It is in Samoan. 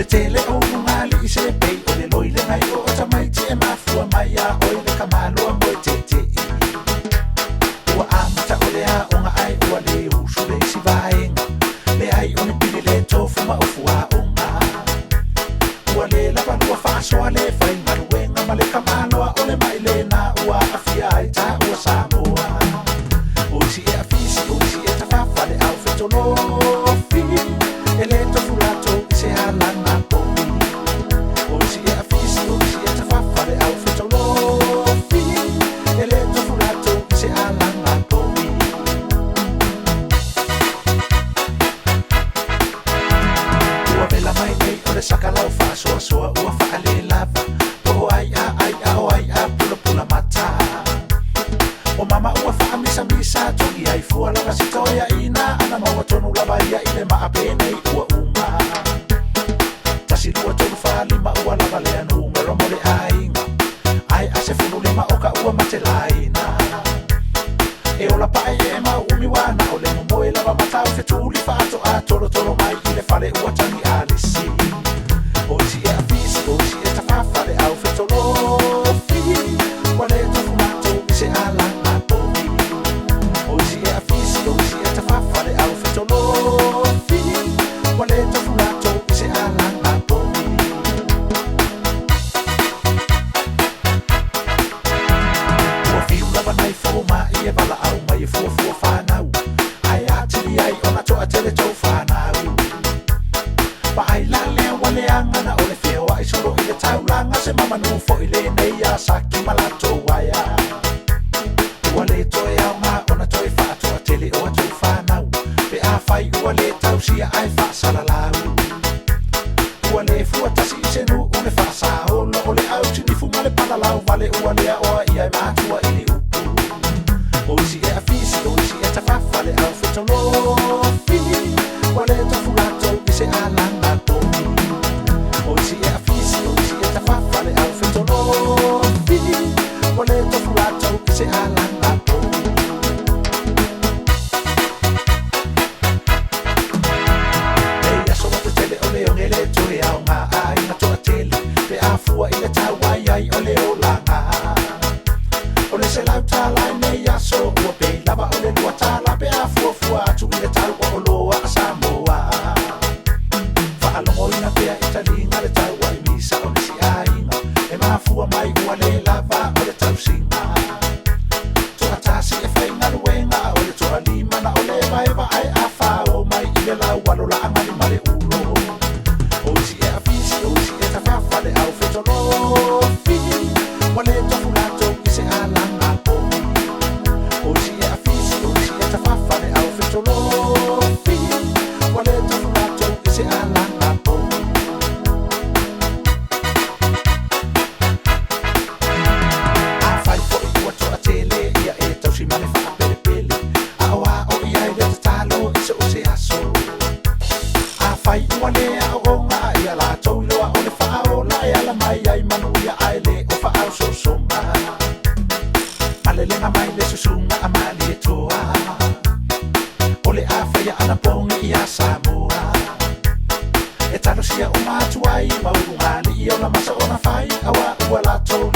Le tele o ulugalii se pei o le loi le gaio o tamaiti e mafua mai iā oe le tamaloa moe teteʻi. Ua amata o le aoga ae ua le usu le isi vaega. Leai o ni pili le tofu ma ofu aoga. Ua le lava lua faasoa le faigaluega ma le tamaloa o le mai lena ua aafia ai taua Samoa. O isi e afisi, o isi e tafafa le au fetolofi, e le tofu latou i se alaga povi. O isi e afisi, o isi e tafafa le au fetolofi, e le tofu latou i se alaga povi. Ua vela mai nei o le saka lau faasoasoa ua faalelava, po o ai a ai a o ai a pulapula mata. O mama ua faamisamisa togi ai fua lava si toeaina ana maua tonu lava ia i le maape nei ua uma. 1, 2, 3, 4, 5 ua lava lea numera mo le aiga. Ae a 15 o ka ua matelaina. E ola pae e mau umi wana o le momoe lava matau fetuli faatoa tolotolo mai i le fale ua tagi alisi. O isi e afisi, o isi e tafafa le au fetolofi, ua le tofu latou i se alaga povi. O isi e afisi, o isi e tafafa le au fetolofi, ua le tofu latou i se alaga povi. Ua fiu lava nai fomaʻi e valaau mai e fuafua fanau, ae atili ai ona toatele tou fanau. Vaai la lea ua leaga na o le feoai solo i le taulaga se mamanu foi lenei a Saki ma latou aea. Ua le toe aoga ona toe faatoatele o atou fanau, pe afai ua le tausia ae faasalalau. Ua le fua tasi i se nuu le faasaolo o le au sinifu ma le palalau vale ua lea oa ia e matua i le upu. O isi e afisi, o isi e tafafa le au fetolofi, ua le tofu latou i se alaga povi. O isi e afisi, o isi e tafafa le au fetolofi, ua le tofu latou i se alaga povi. Nei aso ua tetele o le oge le toe aoga aiga toatele, pe afua i le tau ai ai o le olaga. O le $100 i nei aso ua pei lava o le $2 pe afuafua atu i le tau o oloa a Samoa. Faalogoina pea i taliga le tau ai misa o nisi aiga, e mafua mai ua le lava o le tausiga. Toatasi e faigaluega a o le toalima na o le vaeva ae afao mai i le laualo laagali ma le ulo. O isi e afisi, o isi e tafafa le au fetolofi, ua le tofu latou i se alaga povi. O isi e afisi, o isi e tafafa le au fetolofi, ua le tofu latou i se alaga povi. Afai foi ua toatele ia e tausi ma le faapelepele, a o ao i ai le tatalo i so o se aso. Afai ua le aooga ia latou iloa o le faaola e ala mai ai manuia ae le o faaososoga. Malelega mai le susuga a Malietoa, o le a faia anapogi ia Samoa. E talosia uma atu ai ma ulugalii o la masa ona fai, aua ua latou